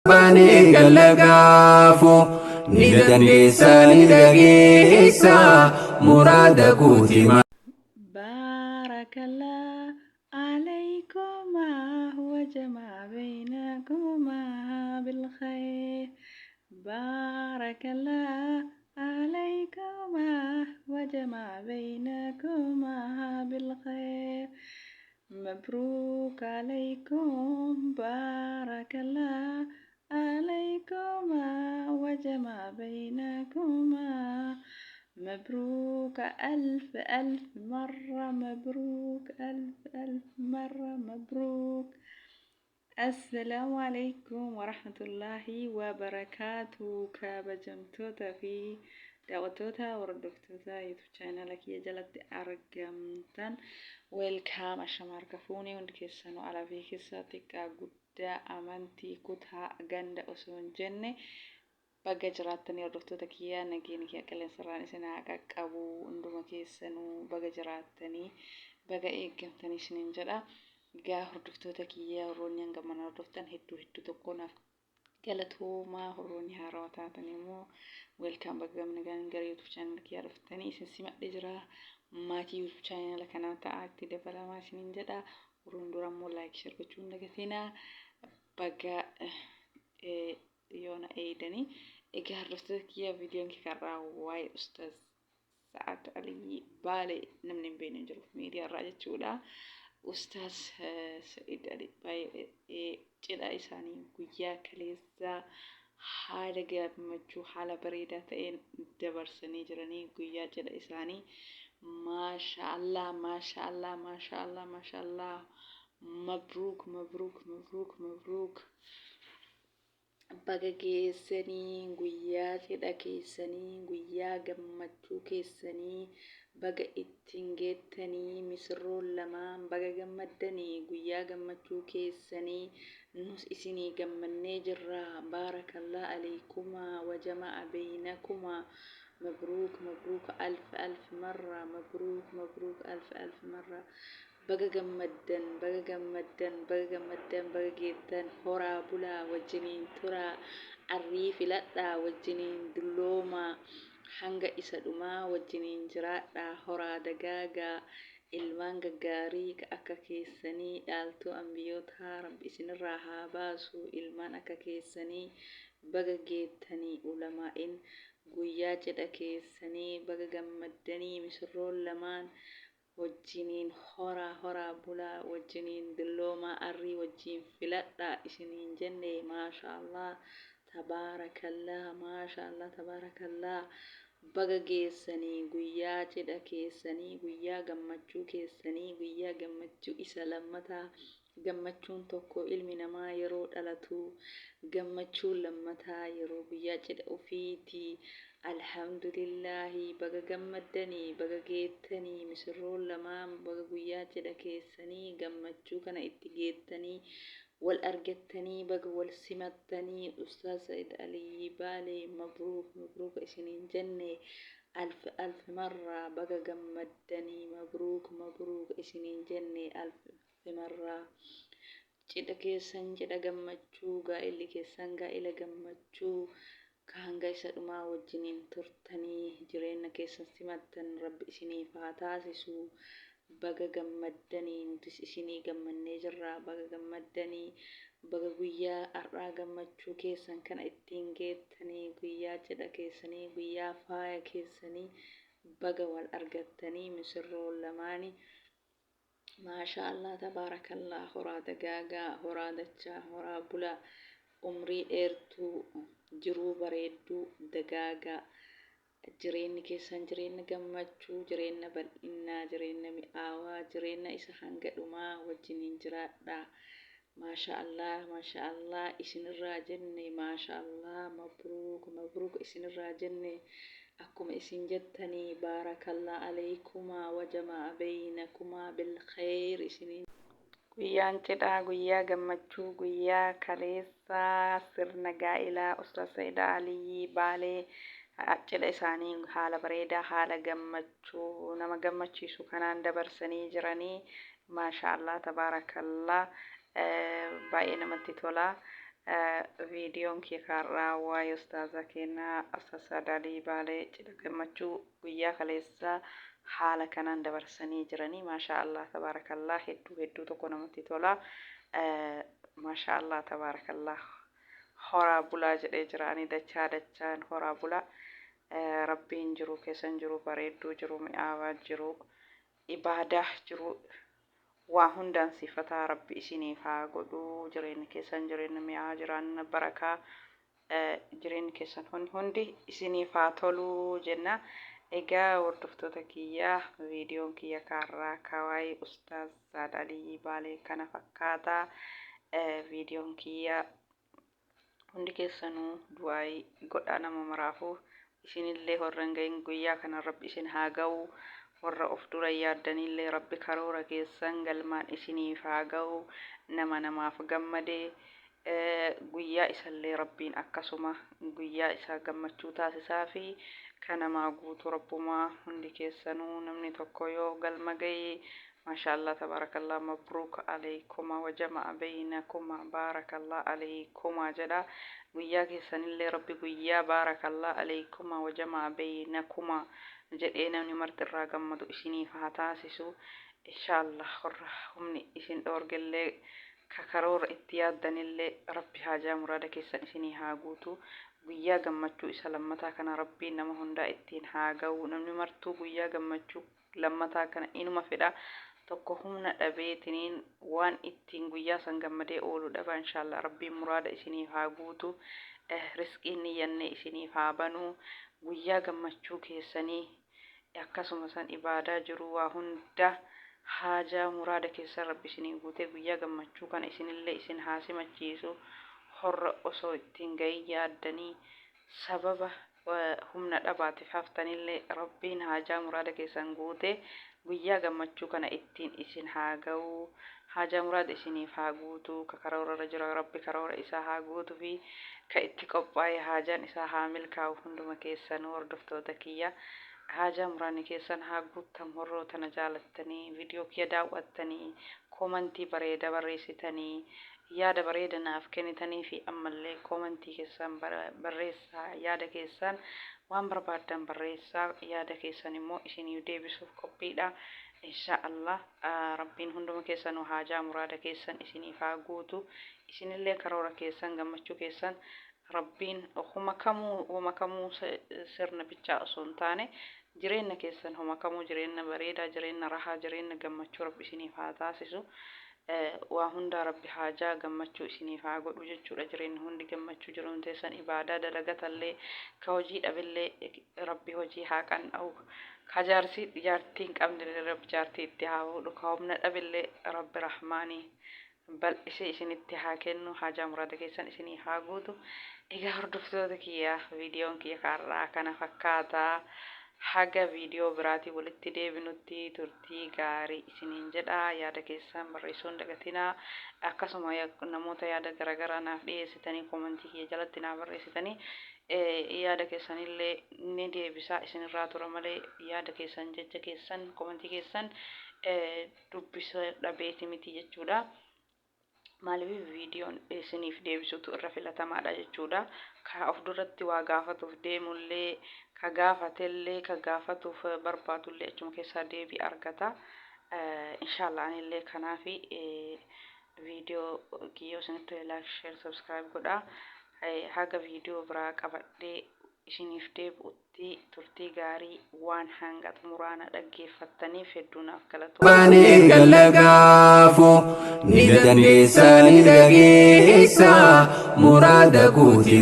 Baanee galla gaafo ni dandeessa ni dhageessa muraada kooti. Baarakallah alaykumaa wa jama'a baynakumaa bil khayr. Baarakallah alaykumaa wa jama'a baynakumaa bil khayr. مبروك عليكم بارك الله عليكما وجمع بينكما مبروك ألف ألف مرة مبروك ألف ألف مرة مبروك. السلام عليكم ورحمة الله وبركاته. Kabajamtoota fi daawwattoota, hordoftoota YouTube channel kiyya jalatti argamtan, welcome, ashama harka fuunee hundi keessanuu, alaa fi keessa, xiqqaa guddaa, amantii, kutaa, ganda osoo hin jenne, baga jiraattanii. Hordoftoota kiyyaa, nageenya kiyya qilleensarraan isin haa qaqqabu. Hunduma keessanuu baga jiraattanii, baga eeggamtanii isiniin jedha. Egaa hordoftoota kiyyaa, warroonni hanga mana hordoftan hedduu hedduu tokko naaf galatoomaa. Warroonni haarawaa taatan immoo welcome, baga nagaan gara YouTube channel kiyyaa dhuftanii isin simadhe jira. Maatii YouTube channel kanaa ta'aa, itti dabalamaa isiniin jedha. Warroonni dura immoo like, share gochuu hin dagatinaa. Baga yoona eeydanii. Egaa hordoftoota kiyyaa, viidiyoon kiyya karraa waa'ee Ustaaz Sa'ad Aliyyi Baalee namni hin beekne hin jiru miidiyaa irraa jechuudha. Ustaaz Sa'id Ali baay'ee cidha isaanii guyyaa kaleessaa haala gammachuu, haala bareedaa ta'een dabarsanii jiranii guyyaa cidha isaanii. Maasha Allah, maasha Allah, maasha Allah, maasha Allah. Mabruuk, mabruuk, mabruuk, mabruuk. Baga geessanii guyyaa cidha keessanii, guyyaa gammachuu keessanii baga ittiin geettanii. Misirroon lamaan baga gammaddanii guyyaa gammachuu keessanii. Nus isinii gammannee jirra. Baarakallaa aleykumaa wa jama'a beeynakumaa. Mabruuk, mabruuk, alf alf marra mabruuk, mabruuk, alf alf marra. Baga gammaddan, baga gammaddan, baga gammaddan, baga geettan. Horaa bulaa, wajjiniin turaa, arrii filadhaa, wajjiniin dulloomaa, hanga isa dhumaa wajjiniin jiraadhaa, horaa dagaagaa. Ilmaan gaggaarii ka akka keessanii dhaaltuu ambiyootaa Rabbi isinirraa haa baasu. Ilmaan akka keessanii. Baga geettanii ulamaa'in, guyyaa cidha keessanii baga gammaddanii. Misirroon lamaan wajjiniin horaa, horaa bulaa, wajjiniin dulloomaa, arrii wajjiin filadhaa isiniin jenne. Maasha Allah, tabaarakallaa, maasha Allah, tabaarakallaa. Baga geessanii guyyaa cidha keessanii, guyyaa gammachuu keessanii, guyyaa gammachuu isa lammataa. Gammachuun tokko ilmi namaa yeroo dhalatu, gammachuun lammataa yeroo guyyaa cidha ofiiti. Alhamdulillaahi, baga gammaddanii, baga geettanii. Misirroon lamaan baga guyyaa cidha keessanii gammachuu kana itti geettanii, wal argattanii, baga wal simattanii. Ustaaz Sa'id Aliyyi Baalee, mabruuk, mabruuk isiniin jenne. Alf alf marraa baga gammaddanii. Mabruuk, mabruuk isiniin jenne alf marraa. Cidha keessan cidha gammachuu, gaa'illi keessan gaa'ila gammachuu ka hanga isa dhumaa wajjiniin turtanii jireenya keessan simattan Rabbi isiniif haa taasisu. Baga gammaddanii, nutis isinii gammannee jirra. Baga gammaddanii, baga guyyaa har'aa gammachuu keessan kana ittiin geettanii, guyyaa cidha keessanii, guyyaa faaya keessanii baga wal argattanii misirroon lamaanii. Maasha Allah, tabaarakallah. Horaa dagaagaa, horaa dachaa, horaa bulaa, umrii dheertuu, jiruu bareedduu dagaagaa. Jireenyi keessan jireenya gammachuu, jireenya bal'innaa, jireenya mi'aawaa, jireenya isa hanga dhumaa wajjiniin jiraadhaa. Maasha Allah, maasha Allah isinirraa jenne. Maasha Allah, mabruuk, mabruuk isinirraa jenne. Akkuma isin jettanii, baarakallaa aleykumaa wa jama'a beeynakumaa bilkheyr isiniin. Guyyaan cidhaa guyyaa gammachuu, guyyaa kaleessaa sirna gaa'ilaa Ustaaz Sa'id Aliyyii Baalee cidha isaanii haala bareedaa, haala gammachuu nama gammachiisu kanaan dabarsanii jiranii. Maasha Allah, tabaarakallah, baay'ee namatti tola. Viidiyoon kee kaarraa waa'ee ustaaza keenyaa Ustaaz Saad Alii Baalee cidha gammachuu guyyaa kaleessaa haala kanaan dabarsanii jiranii. Maashaa Allah tabaarakallah, hedduu hedduu tokko namatti tola. Maashaa Allah tabaarakallah, horaa bulaa jedhee jira ani, dachaa dachaan horaa bulaa. Rabbiin jiru keessan jiru bareedduu jiru, mi'aawaa jiru, ibaadaa jiru, waa hundaan sifataa Rabbi isiniif haa godhu. Jireenya keessan jireenya mi'aa, jiraanna barakaa, jireenyi keessan hundi isiniif haa toluu jenna. Egaa hordoftoota kiyyaa, viidiyoon kiyya kaarraa kawaayii Ustaaz Saad Aliyyi Baalee kana fakkaata. Viidiyoon kiyya hundi keessanuu du'aayii godhaa nama maraafuu. Isinillee warra hin gahin guyyaa kana Rabbi isin haa ga'u. Warra of dura yaaddanillee Rabbi karoora keessan galmaan isiniif haa ga'u. Nama namaaf gammadee guyyaa isallee Rabbiin akkasuma guyyaa isaa gammachuu taasisaa fi kanamaa guutuu Rabbumaa. Hundi keessanuu namni tokko yoo galma ga'e, maashaallah tabaarakallah, mabruuk aleykuma wajama'a beynakuma, baarakallah aleykuma jedha. Guyyaa keessanillee Rabbi guyyaa baarakallah aleykuma wajama'a beynakuma jedhee namni marti irraa gammadu isiniif haa taasisu inshaallah. Warra humni isin dhoorgellee, ka karoora itti yaaddanillee, Rabbi haajaa muraada keessan isinii haa guutu. Guyyaa gammachuu isa lammataa kana Rabbiin nama hundaa ittiin haa ga'u. Namni martuu guyyaa gammachuu lammataa kana inuma fedha. Tokko humna dhabeetiniin waan ittiin guyyaa san gammadee oolu dhaba. Inshaallah Rabbiin muraada isiniif haa guutu, risqiin niyyannee isiniif haa banu. Guyyaa gammachuu keessanii akkasuma san ibaadaa jiru, waa hunda haajaa muraada keessan Rabbi isinii guutee guyyaa gammachuu kana isinillee isin haa simachiisu. Horra osoo ittiin gahin yaaddanii sababa humna dhabaatiif haftanillee, Rabbiin haajaa muraada keessan guute guyyaa gammachuu kana ittiin isin haa ga'u, haajaa muraada isiniif haa guutu. Ka karoorarra jira Rabbi karoora isaa haa guutu fi ka itti qophaa'e haajaan isaa haa milkaa'u. Hunduma keessanuu hordoftoota kiyya, haajaa muraanni keessan haa guuttamu. Horroota na jaalattanii viidiyoo kiyya daawwattanii, koomantii bareeda barreessitanii, yaada bareeda naaf kennitanii fi ammallee koomantii keessan barreessaa, yaada keessan waan barbaaddan barreessaa, yaada keessan immoo isiniif deebisuuf qophiidha. Insha Allah Rabbiin hunduma keessanuu haajaa muraada keessan isiniif haa guutu. Isinillee karoora keessan, gammachuu keessan Rabbiin homa kamuu, homa kamuu, sirna bichaa osoo hin taane, jireenya keessan homa kamuu jireenya bareedaa, jireenya rahaa, jireenya gammachuu Rabbi isiniif haa taasisu. Waa hundaa Rabbi haajaa gammachuu isiniif haa godhu jechuudha. Jireenyi hundi gammachuu, jiruun teessan ibaadaa dalagatallee, ka hojii dhabillee Rabbi hojii haa qan'a'u, ka jaarsii jaartii hin qabnellee Rabbi jaartii itti haa fuudhu, ka humna dhabillee Rabbi rahmaanii bal'isee isinitti haa kennu, haajaa muraada keessan isinii haa guutu. Egaa hordoftoota kiyya, viidiyoon kiyya kaarraa kana fakkaataa. Haga viidiyoo biraatii walitti deebinutti turtii gaarii isiniin jedha. Yaada keessan barreessuu hin dagatinaa. Akkasuma namoota yaada garaagaraa naaf dhiyeessitanii, koomantii kiyya jalatti naaf barreessitanii, yaada keessanillee ni deebisaa isinirraa tura malee, yaada keessan, jecha keessan, koomantii keessan dubbisa dhabeeti miti jechuudha. Maaliif viidiyoon isiniif deebisutu irra filatamaadha jechuudha. Ka of duratti waa gaafatuuf deemullee, ka gaafatellee, ka gaafatuuf barbaadullee achuma keessaa deebii argata. Inshaallah anillee kanaafi viidiyoo kiyyoo isinitti like, share, subscribe godha. Haga viidiyoo biraa qabadhee isiniif deebi'utti turtii gaarii. Waan hanga xumuraana dhaggeeffattaniif hedduu naaf galatooma. Baanee gallagaafu ni dandeessa, ni dhageessa muraada guuti.